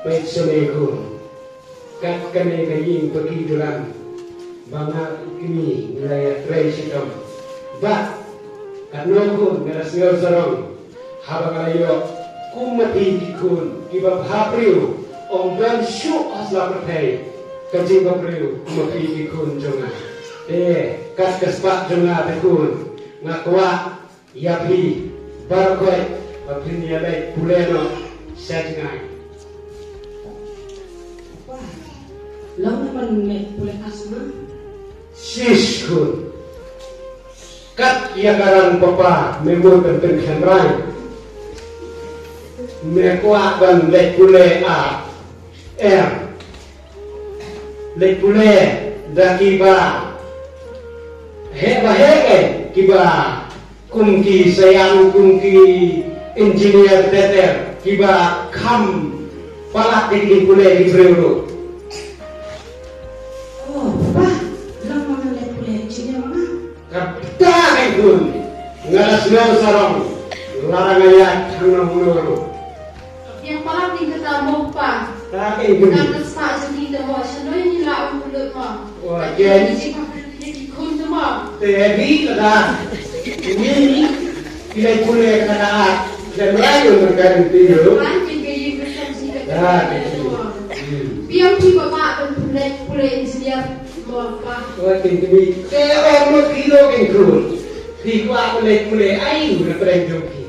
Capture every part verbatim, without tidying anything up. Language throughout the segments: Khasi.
Peit shane khun, kat kane ka ïing paki dulan ba nga kmie ngi la ïatrei shitom. Bad katno khun nga la sngew sarong haba nga la ïoh kum ma phi ki khun kiba bhabriew, ym don shuh ha sla pyrthei ka jingbhabriew kum ma phi ki khun jong nga. Te kat ka spah jong nga te khun, nga kwah ïa phi baroh khoit ba phin ïaleit pule noh sha jngai. Wah, long ban leit pule ka sma? Shish khun. Kat ïa ka ran papa me mut ban pynkhlem rai. Me kwah ban leit pule ah? Em. Leit pule da kiba heh ba heh, eh, kiba kum ki sayang, kum ki engineer ter ter, kiba kham palat ïa ki leit pule ki briew ruh. Oh, papa, long ma nga leit pule engineer ma nga. Kata ka khun, nga la sngew sarong, lada nga ïaid hangne hangne ruh. Biang palat ïa kata mo pa. Ta ka khun. Tang ka spah jong ngi te mo, shano ngi lah ban pynlut mo. Wah, ken. Ngi ji pa pynlut ïa ki khun te mo. Te bi kata. Ngi ki leit pule kata. Dan rai yo mereka itu. Wan kin ka ïing ka sem ji ka. Ah, ka ïing. Hmm. Biang phi ba ma ban pule pule engineer mo pa. Wah, ken kini. Te ong mo phi lo ken khun. Phi kwah pule pule ai na pyrshah jong phi.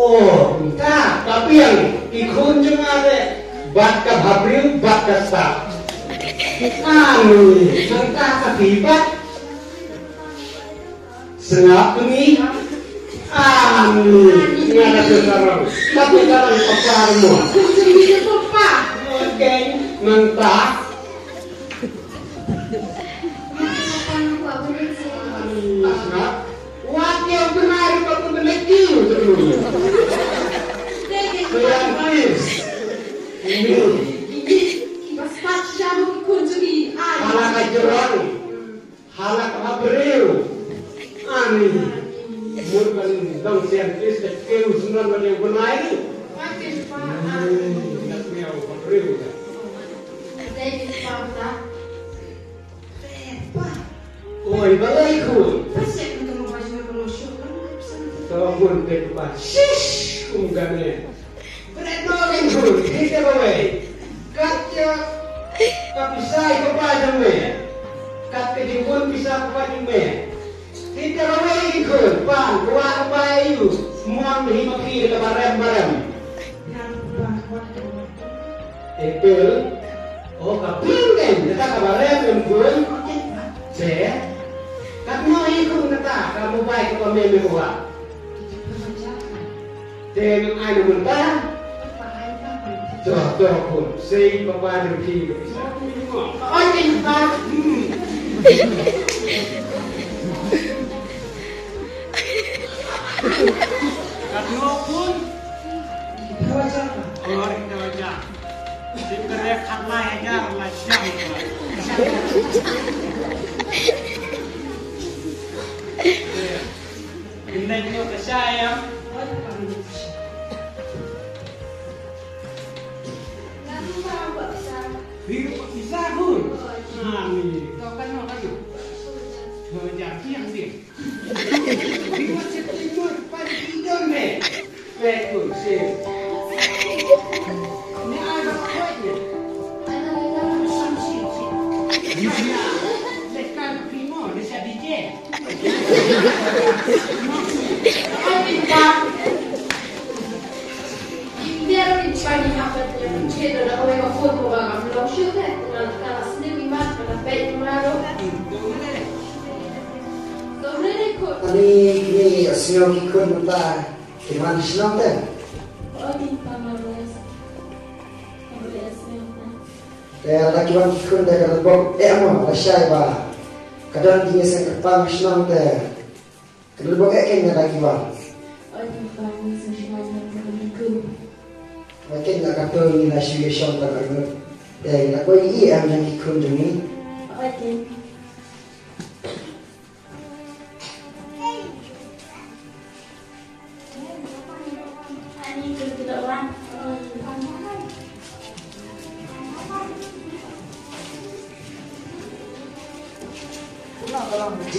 Oh, mynta ka biang ki khun jong nga te bad ka bhabriew bad ka stad. Ani, mynta ka phi bad sngap ni. Ani, nga da sarong. Tapi dalam papa mo. Okay, mynta Wat ïa u bnai ruh ka bun bnai ki u tu. Scientist. Hala ka jrong. Hala ka briew. Ani. Mut ban dang scientist ka kiew sngewbha ban ïa u bnai ruh. Ani. Ka briew. Oi, balei khun? To khun te pa. Shish, kum kane. Bret no ken khun, kita bawei. Kat ya, ka pisa ka pa jong me. Kat ka jingbun pisa ka pa jong me. Kita bawei khun, pan, kwa ka pa yu. Mon hi ma ki ka barem barem. Apple. Oh, ka pink kan, kata ka barem kan pun. Te. Katno hi kun kata ka mobile ka meme ko wa. Te nang ai na mynta. To, to pun. Sei papa de pi. Oi, tin pa. Hmm. Katno pun. Kita baca apa? Mari kita baca. Kita lihat kat layar, layar. Ini juga saya. Bisa pun. Nah, ni. Kau kan mau kan? Kau jangan diam. Ani kine ïa sngew ki khun mynta ki wan shnong te. Te lada ki wan ki khun te ka lynbok eh mo lashai ba ka don ki ïa seng kyrpang shnong te. Ka lynbok eh ken lada ki wan. Ken lada ka to ngi la shu ïa shong ka lynbok. Te lada koi i em jong ki khun jong ngi.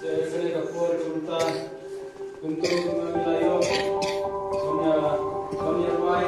Te kane ka por ka mynta kumto kumba ngi la ïoh ban ïa, ban ïa rwai.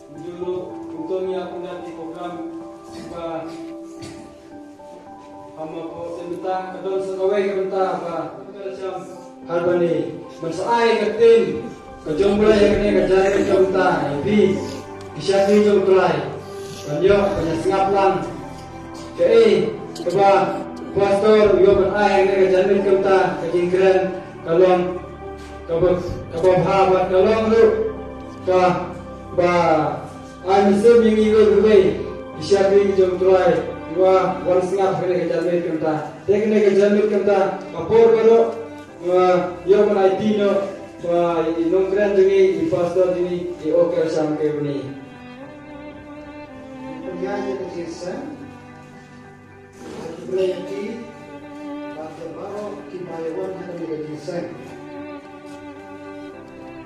Kumjuh ruh kumto ngi ïa pynjah ïa ki program ba ha ma ko te mynta ka don sa kawei ka mynta ba ka la sham ha ban ïa ban sa ai ka ktien Ka jong U Blei ha kane ka janmiet ka mynta, ïa phi ki shakri jong U Trai, ban ïoh ban ïa sngap lang kaei kaba u pastor u ïoh ban ai ha kane ka janmiet ka mynta. Ka jingkren ka long kaba, kaba bha bad ka long ruh kaba ai mynsiem ïa ngi iwei pa iwei ki shakri jong U Trai, kiba wan sngap ha kane ka janmiet ka mynta. Te kane ka janmiet ka mynta, ka por baroh, ah, ïoh ban aiti noh ba i nongkren jong ngi, i pastor jong ngi, i Oker Shamke Bni. Pynïaid ïa ka jingïaseng. Khublei ïa phi bad ïa baroh kiba ïa wan ha kane ka jingïaseng.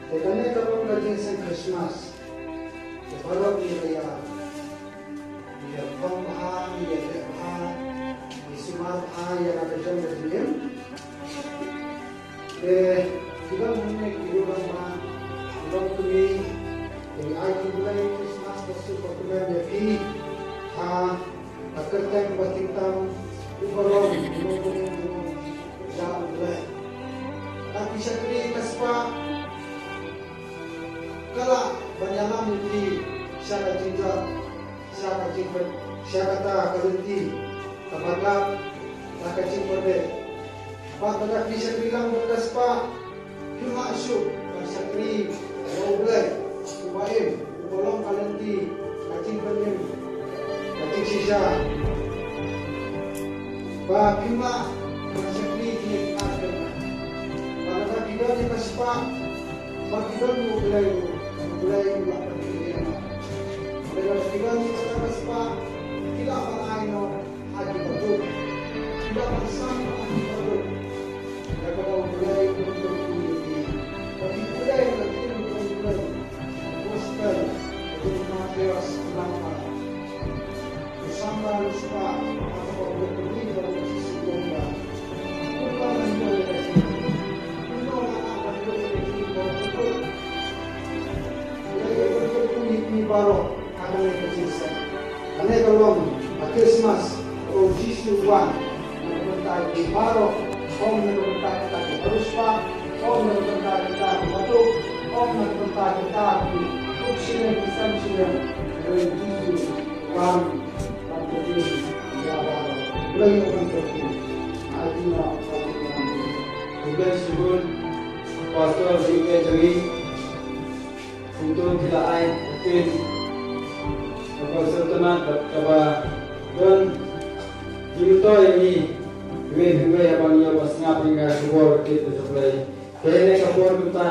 Te kane ka long ka jingïaseng Christmas. Te baroh ngi la ïa, ngi ïa phong bha, ngi ïa leh bha, ngi sumar bha ïa la ka jong ka jingim. Te ki don hangne ki ruh don bha, ki don kmie, te ngi ai khublei Christmas ka suk ka kmen ïa phi ha ka kyrteng bad kyrteng u baroh u nongpynim u nongja U Blei. Ka ki shakri ka spah ka lah ban ïalam ïa phi sha ka jingjot, sha ka jingpyr, sha kata ka lynti kaba dap da ka jingpyrde. Bad lada phi shakri lang bad ka spah, phim lah shuh ban shakri ïa U Blei uba im, uba long ka lynti ka jingpynim, ka jingshisha. Ba phim lah ban shakri kine ki ar kyrdan. Ba lada phi don ïa ka spah, ba phi don ïa U Blei, U Blei u lah ban pynlong. Ba lada phi don ïa kata ka spah, phi lah ban ai noh ha kiba duk. Phi lah ban sam noh ha kiba duk. Ïa kaba U Blei u pynlong ïa phi. Ba phi pule ïa ka ktien U Blei. Gospel jong u Mathaios lynnong ba Kane ka long ka Christmas, u Jisu u wan na ka bynta ki baroh, ym na ka bynta kita ki riewspah, ym na ka bynta kita ki baduk, ym na ka bynta kita ki duk shiliang ki sem shiliang. Hynrei u Jisu u wan ban pynim ïa baroh. Khublei ïa u ban pynim. Ai jingmut ban pynim. Khublei shibun Pastor J K Jong Ngi. Kumto phi la ai ktien kaba sngewtynnat bad kaba don jingmyntoi ïa ngi iwei pa iwei haba ngi ïoh ban sngap ïa ka khubor kit ka jong U Blei. Te kane ka por mynta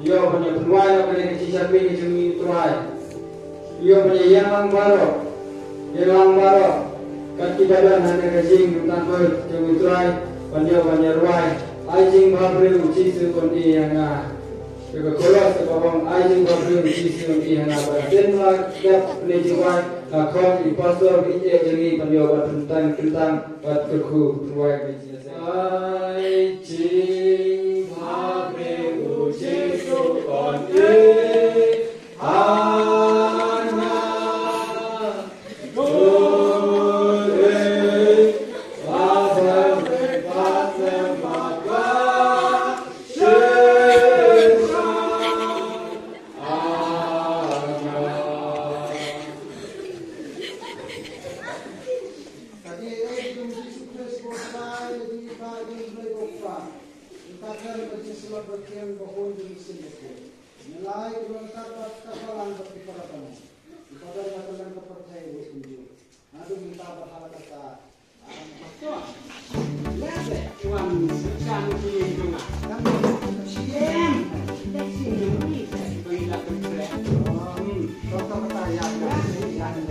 ïoh ban ïa pynwai ïa kane ka jingshakri ka jong ngi U Trai. Ïoh ban ïa ïeng lang baroh, ïeng lang baroh kat kiba don ha kane ka jingmyntoi jong ngi U Trai ban ïoh ban ïa rwai. Ai jingbhabriew Jisu un ïa nga. Ïa ka chorus kaba ong ai jingbhabriew Jisu un ïa nga. Bad hadien ba la dep kane jingrwai nga khot ïa i pastor ba ïeit jong ngi ban ïoh ban pyntan kyntang bad kyrkhu pynwai kane ka jingïaseng. Ai jingbhabriew Jisu un ïa nga. Ngi lai ki nongthaw bad ka balang bad ki para bangeit. Ki para bangeit ka pyrthei ruh kumjuh. Naduh mynta bad ha la kata. Ah, pastor. Ïa te wan shisha ngi ki jong nga. Tang shisha. Shisha ngi ki jong nga. Hmm. Tok tok kata ïa ka. Ïa ka.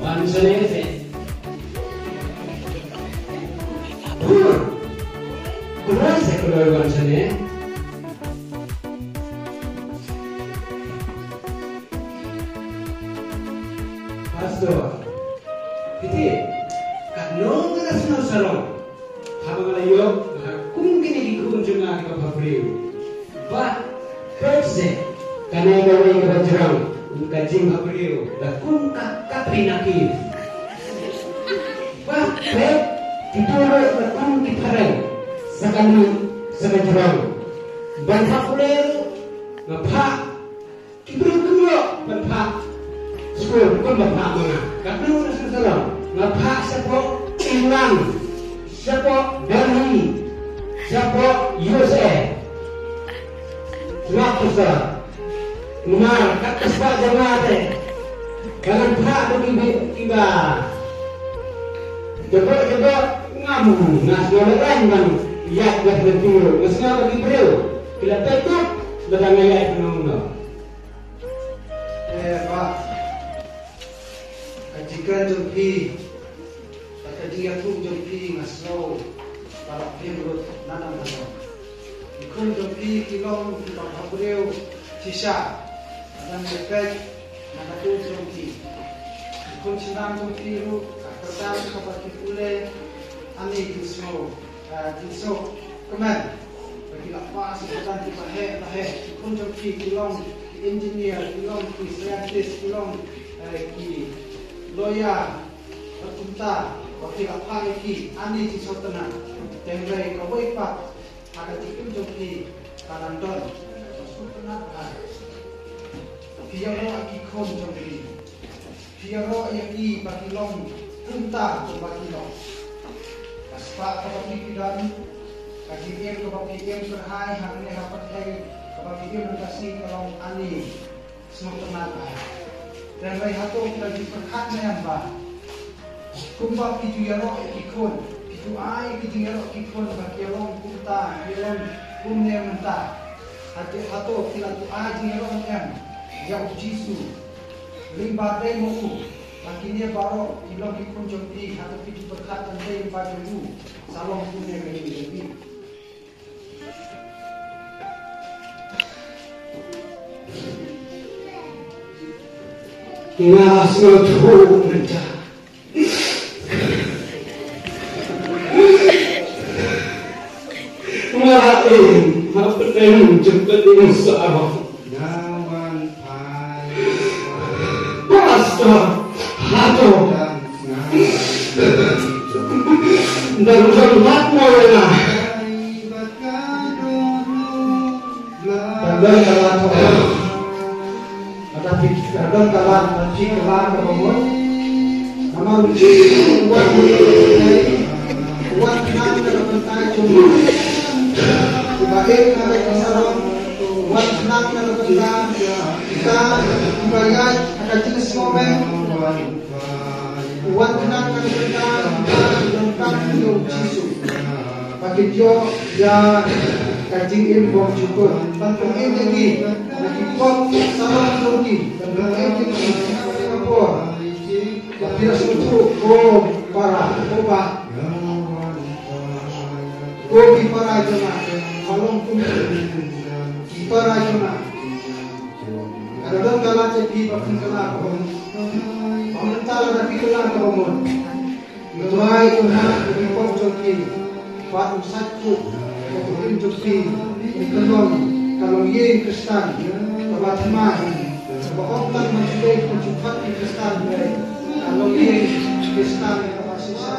Wan shane te. Kumno se kumno wan shane? Pastor, phi, katno nga la sngewsarong. Haba nga la ïoh, nga kum kine ki khun jong nga kiba bhabriew. Bad peit se, kane kawei kaba jrong, ka jingbhabriew, la kum ka Katrina Kaif. Bad peit, kito ruh la kum ki phareng, sa kane, Sa ka jrong ban phah pule ruh, nga phah ki briew kim ïoh ban phah skul kumba phah ma nga. Ka briew na sngewsarong nga phah shapoh England, shapoh Delhi, shapoh U S A. Sngap pisa. Namar kat ka spah jong nga te ka nang phah da ki bit kiba jabok jabok. Ngam, nga sngewlehrain ban ïaid bad lynti ruh. Nga sngew ba ki briew ki la peit tut lada nga ïaid kumno kumno. Eh, Bah, ka jingkren jong phi bad ka jingïathuh jong phi nga sngew ba la pynrut na nang na nong. Ki khun jong phi ki long kiba bhabriew shisha. Ngan ïa peit na ka dur jong phi. Ki khun shynrang jong phi ruh ka kyrdan kaba ki pule ani jingsngew, ah, jingsngewkmen ba ki la pass ki kyrdan kiba heh ba heh. Ki khun jong phi ki long ki engineer, ki long ki scientist, ki long, eh, ki lawyer, bad kumta ba phi la phah ïa ki ani jingsngewtynnat. Tang hynrei kawei pat ha ka jingim jong phi ka nang don kaba sngewtynnat bha. Phi ïaroh ïa ki khun jong phi, phi ïaroh ïa ki ba ki long kumta kumba ki long. Ka spah kaba phi phi don, ka jingim kaba phi im kyrhai hangne ha pyrthei kaba phi im mynta shi ka long ani sngewtynnat bha. Tang hynrei hato phi la ju pyrkhat ne em ba kumba phi ju ïaroh ïa ki khun, phi ju ai ki jingïaroh ki khun ba ki long kumta, ki long kumne mynta? Hato, hato phi la ju ai jingïaroh ne em ïa u Jisu lyngba dei ma u ba kine baroh ki long ki khun jong phi? Hato phi ju pyrkhat tang dei lyngba jong u sa long kumne ka jingim jong phi? Nga sngewthuh mynta. Nga la im ha pdeng jong ka diengsaw. Pastor, hato dang dang hat mo ïa nga? Dang don ka lad, lada phi, dang don ka lad, phi kylla kaba mut. Namar u Jisu u wan, u wan khnang na ka bynta jong ngi kiba im ha ka diengsaw. U wan khnang na ka bynta kita kiba ïaid ha ka jingsngewmem. U wan khnang na ka bynta kita kiba donkam ïa u Jisu. Ba kin ïoh ïa ka jingim bymjukut. Ban pynim ïa ki na ki pop sarong jong ki. Ban pynim ïa ki ha ka por ba phi la sngewthuh, ko para, ko bah, ko ki para jong nga, ba long kum ki para jong nga. Ka la don ka lad ïa phi ba phin kylla kaba mut. Ba mynta lada phi kylla kaba mut, U Trai un mad ïa ki pop jong phi bad un saitjkup ïa ka jingim jong phi. Ïa ka long, ka longïing Khristan kaba thymmai, kaba ym tang ban shu dei ban shu khot ïa ki Khristan, hynrei ka longïing Khristan kaba shisha.